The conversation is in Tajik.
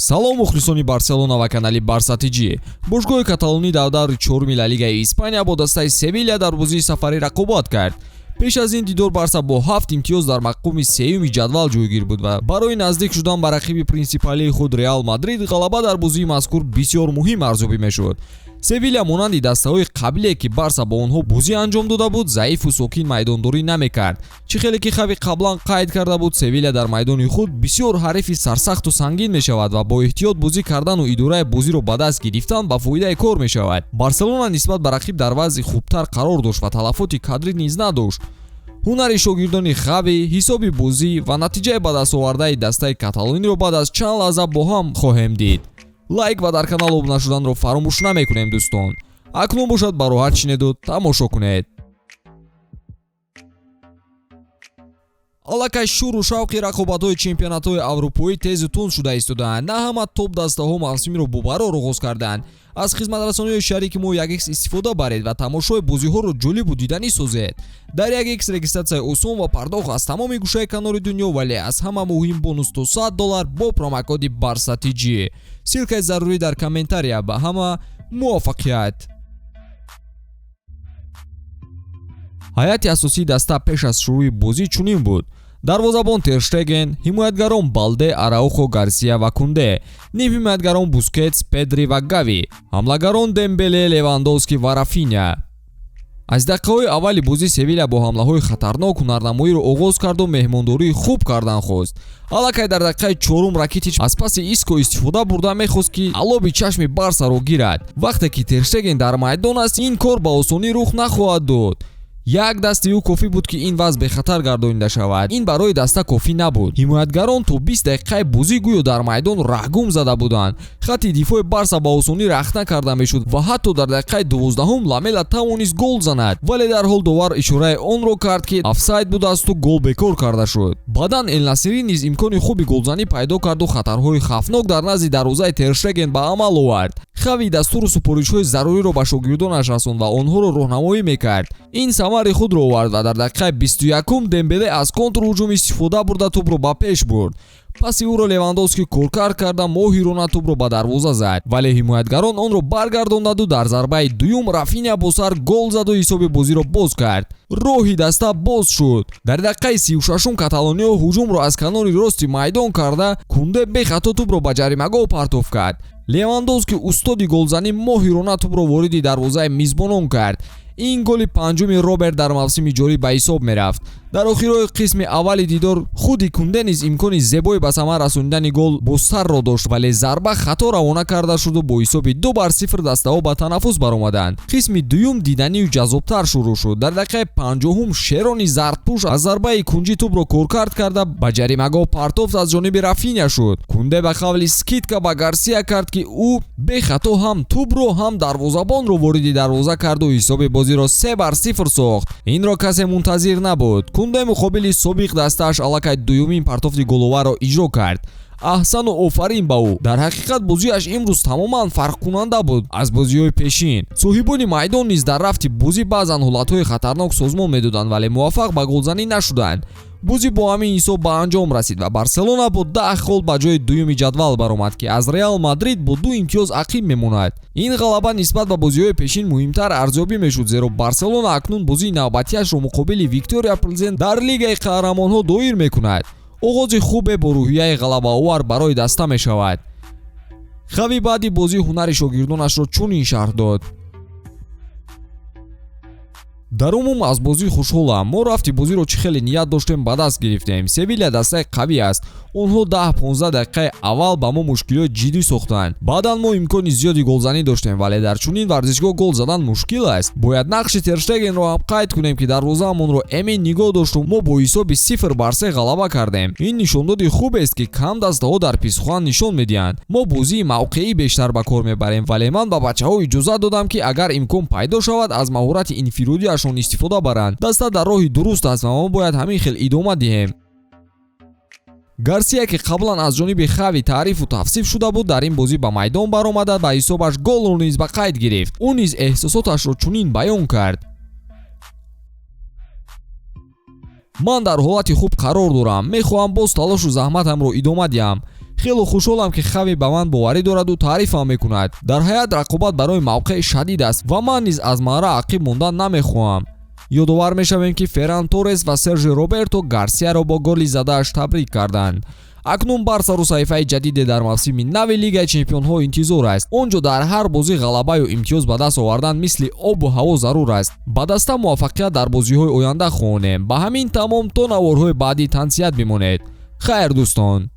Салом, мухлисони Барселона ва канали Барса ТЖ. Бошгоҳи каталонӣ дар даври чоруми Ла Лигаи Испания бо дастаи Севиля дар бозии сафарӣ рақобат кард. Пеш аз ин дидор Барса бо 7 имтиёз дар мақоми сеюми ҷадвал ҷойгир буд ва барои наздик шудан ба рақиби принсипалии худ Реал Мадрид ғалаба дар бозии мазкур бисёр муҳим арзёбӣ мешуд. Севиля монанди дастаҳои қаблие, ки Барса бо онҳо бозӣ анҷом дода буд, заифу сокин майдондорӣ намекард. Чӣ хеле ки Хави қаблан қайд карда буд, Севиля дар майдони худ бисёр ҳарифи сарсахту сангин мешавад ва бо эҳтиёт бозӣ кардану идораи бозиро ба даст гирифтан ба фоидаи кор мешавад. Барселона нисбат ба рақиб дар вазъи хубтар қарор дошт ва талафоти кадрӣ низ надошт. Ҳунари шогирдони Хави, ҳисоби бозӣ ва натиҷаи ба дастовардаи дастаи каталониро баъд аз чанд лаҳза бо ҳам хоҳем дид. Лайк ва дар канал обуна шуданро фаромӯш намекунем, дӯстон. Акнун бошад, ба роҳат шинеду тамошо кунед. Аллакай шӯру шавқи рақобатҳои чемпионатҳои аврупоӣ тезу тунд шуда истодаанд. На ҳама топ дастаҳо мавсимиро бобарор оғоз карданд. Аз хизматрасониҳои шарики мо 1x истифода баред ва тамошои бозиҳоро ҷолибу диданӣ созед. Дар 1x регистратсияи осон ва пардохт аз тамоми гӯшаи канори дунё, вале аз ҳама муҳим бонус то $100 бо промокоди Барса ТЖ. Ссылкаи зарурӣ дар комментария. Ба ҳама муваффақият. Ҳайати асосии даста пеш аз шурӯи бозӣ чунин буд: дарвозабон Терштеген, ҳимоятгарон Балде, Араухо, Гарсия ва Кунде, нимҳимоятгарон Бускетс, Педри ва Гави, ҳамлагарон Дембеле, Левандовски ва Рафиня. Аз дақиқаҳои аввали бозӣ Севиля бо ҳамлаҳои хатарнок ҳунарнамоиро оғоз карду меҳмондории хуб кардан хост. Аллакай дар дақиқаи чорум Ракитич аз паси Иско истифода бурда мехост, ки алоби чашми Барсаро гирад. Вақте ки Терштеген дар майдон аст, ин кор ба осонӣ рух нахоҳад дод. Як дасти ӯ кофӣ буд, ки ин вазъ бехатар гардонида шавад. Ин барои даста кофӣ набуд. Ҳимоятгарон то 20 дақиқаи бозӣ гӯё дар майдон раҳгум зада буданд. Хатти дифои Барса ба осонӣ рахна карда мешуд ва ҳатто дар дақиқаи 12-ум Ламела тавонист гол занад, вале дарҳол довар ишораи онро кард, ки офсайд будасту гол бекор карда шуд. Баъдан Элнасирӣ низ имкони хуби голзанӣ пайдо карду хатарҳои хавфнок дар назди дарвозаи Терштеген ба амал овард. Хави дастуру супоришҳои заруриро ба шогирдонаш расонд ва онҳоро роҳнамоӣ мекард. Ин самари худро овард ва дар дақиқаи 21-ум Дембеле аз контрҳуҷум истифода бурда тӯбро ба пеш бурд. Паси ӯро Левандовски коркард карда моҳирона тӯбро ба дарвоза зад, вале ҳимоятгарон онро баргардондаду дар зарбаи дуюм Рафиня бо сар гол заду ҳисоби бозиро боз кард. Роҳи даста боз шуд. Дар дақиқаи 36-ум каталониҳо ҳуҷумро аз канори рости майдон карда, Кунде бехато тӯбро ба ҷаримагоҳ партоф кард. Левандовски, устоди голзанӣ, моҳирона тӯбро вориди дарвозаи мизбонон кард. Ин голи панҷуми Роберт дар мавсими ҷорӣ ба ҳисоб мерафт. Дар охирҳои қисми аввали дидор худи Кунде низ имкони зебои ба самар расонидани гол бо сарро дошт, вале зарба хато равона карда шуду бо ҳисоби 2-0 дастаҳо ба танаффус баромаданд. Қисми дуюм диданию ҷаззобтар шурӯъ шуд. Дар дақиқаи 50-ум шерони зардпӯш аз зарбаи кунҷӣ тӯбро коркард карда ба ҷаримагоҳ партофт аз ҷониби Рафиня шуд. Кунде ба қавли скидка ба Гарсия кард, ки ӯ бехато ҳам тӯбро, ҳам дарвозабонро вориди дарвоза карду ҳисоби бозиро 3-0 сохт. Инро касе мунтазир набуд. Кунде муқобили собиқ дастааш аллакай дуюмин партофти головарро иҷро кард. Аҳсану офарин ба ӯ. Дар ҳақиқат бозиаш имрӯз тамоман фарқкунанда буд аз бозиҳои пешин. Соҳибони майдон низ дар рафти бозӣ баъзан ҳолатҳои хатарнок созмон медоданд, вале муваффақ ба голзанӣ нашуданд. Бозӣ бо ҳамин ҳисоб ба анҷом расид ва Барселона бо 10 хол ба ҷои дуюми ҷадвал баромад, ки аз Реал Мадрид бо 2 имтиёз ақиб мемонад. Ин ғалаба нисбат ба бозиҳои пешин муҳимтар арзёбӣ мешуд, зеро Барселона акнун бозии навбатиашро муқобили Виктория Плзен дар Лигаи қаҳрамонҳо доир мекунад. Оғози хубе бо рӯҳияи ғалабаовар барои даста мешавад. Хави баъди бозӣ ҳунари шогирдонашро чунин шарҳ дод: Дар умум аз бозӣ хушҳолам. Мо рафти бозиро чӣ хеле ният доштем, ба даст гирифтем. Севиля дастаи қавӣ аст. Онҳо 10-15 дақиқаи аввал ба мо мушкилиҳои ҷиддӣ сохтанд. Баъдан мо имкони зиёди голзанӣ доштем, вале дар чунин варзишгоҳ гол задан мушкил аст. Бояд нақши Терштегенро ҳам қайд кунем, ки дарвозаамонро эмин нигоҳ дошту мо бо ҳисоби 0-3 ғалаба кардем. Ин нишондоди хубест, ки кам дастаҳо дар Писхуан нишон медиҳанд. Мо бозии мавқеӣ бештар ба кор мебарем, вале ман ба бачаҳо иҷозат додам, ки агар имкон пайдо шавад, аз маҳорати инфиродиашон истифода баранд. Даста дар роҳи дуруст аст ва мо бояд ҳамин хел идома диҳем. Гарсия, ки қаблан аз ҷониби Хави таърифу тавсиф шуда буд, дар ин бозӣ ба майдон баромада ба ҳисобаш голро низ ба қайд гирифт. Ӯ низ эҳсосоташро чунин баён кард: Ман дар ҳолати хуб қарор дорам. Мехоҳам боз талошу заҳматамро идома диҳам. Хело хушҳолам, ки Хави ба ман боварӣ дораду таърифам мекунад. Дар ҳайат рақобат барои мавқеъ шадид аст ва ман низ аз маъра ақиб мондан намехоҳам. Ёдовар мешавем, ки Ферран Торрес ва Сержи Роберто Гарсияро бо голи задааш табрик карданд. Акнун Барсаро саҳифаи ҷадиде дар мавсими нави Лигаи чемпионҳо интизор аст. Он ҷо дар ҳар бозӣ ғалабаю имтиёз ба даст овардан мисли обу ҳаво зарур аст. Ба даста муваффақият дар бозиҳои оянда хоҳонем. Ба ҳамин тамом, то наворҳои баъдӣ тансиҳат бимонед. Хайр, дӯстон.